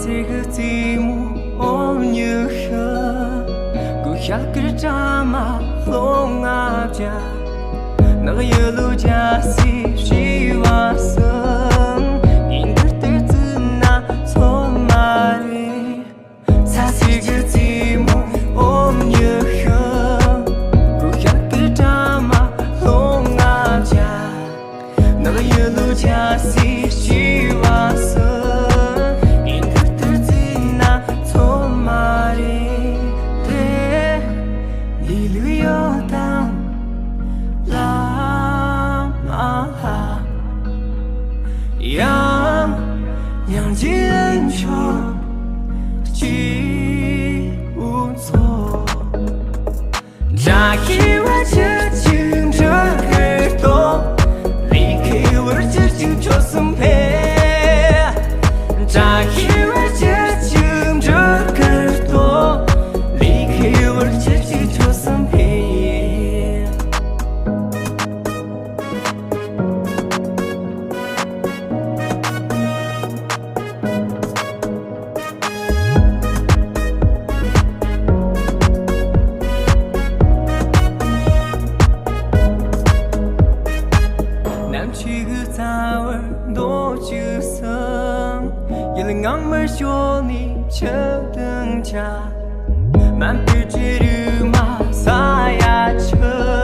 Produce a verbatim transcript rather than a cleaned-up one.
ཚེ་གི་རྩེ་མོ་འོ་ཉི་ཤུ། གུ་ཤ་ཀིར་ཀྲ་མ་ལྷོ་ང་བྱ། ནག་ཡུ་ལུ་ཇ་སི་ཤི་བ་སང་། ཉིན་དུ་ཏི་ཙི་ན་ཚོ་མ་རེ། ས་སི་གི་རྩེ་མོ་འོ་ཉི་ཤུ། གུ་ཤ་ཀིར་ཀྲ་མ་ལྷོ་ང་བྱ། ནག་ཡུ་ལུ་ཆ་སི་ཤི་བ་སི། ཨིན་དུ་ཏུ་ཙི་ན་ཚོ་མ་རེ་ཏེ། ལི་ལུ་ཡོ་དང་ལ་མ་ལ། ཡང་ཡང་ཅི་ལན་ཆོ་ཅི་འུ་ཚོ། བཀྲ་ཤིས་པ་ཆུ་ཆུ་འབྲུ་གུར་ཏོ། ལི་ཁེ་བར་ཆུ་ཆུ་ཆོ་སུམ་ཕེ། བཀྲ་ཤིས་པ་ཆུ་ཆུ་འབྲུ་གུར་ཏོ། ལི་ཁེ་བར་ཆུ་ཆུ་ཆོ་སུམ་ཕེ། ནམ་ཕྱེད་ཀྱི་རྩ་བར་རྡོ་བཅུ་གསུམ། ཡུལ་ངང་མར་ཤོ་ནི་ཆུ་དང་ཆ། མན་པུ་ཅི་རུ་མ་ས་ཡ་ཆུ།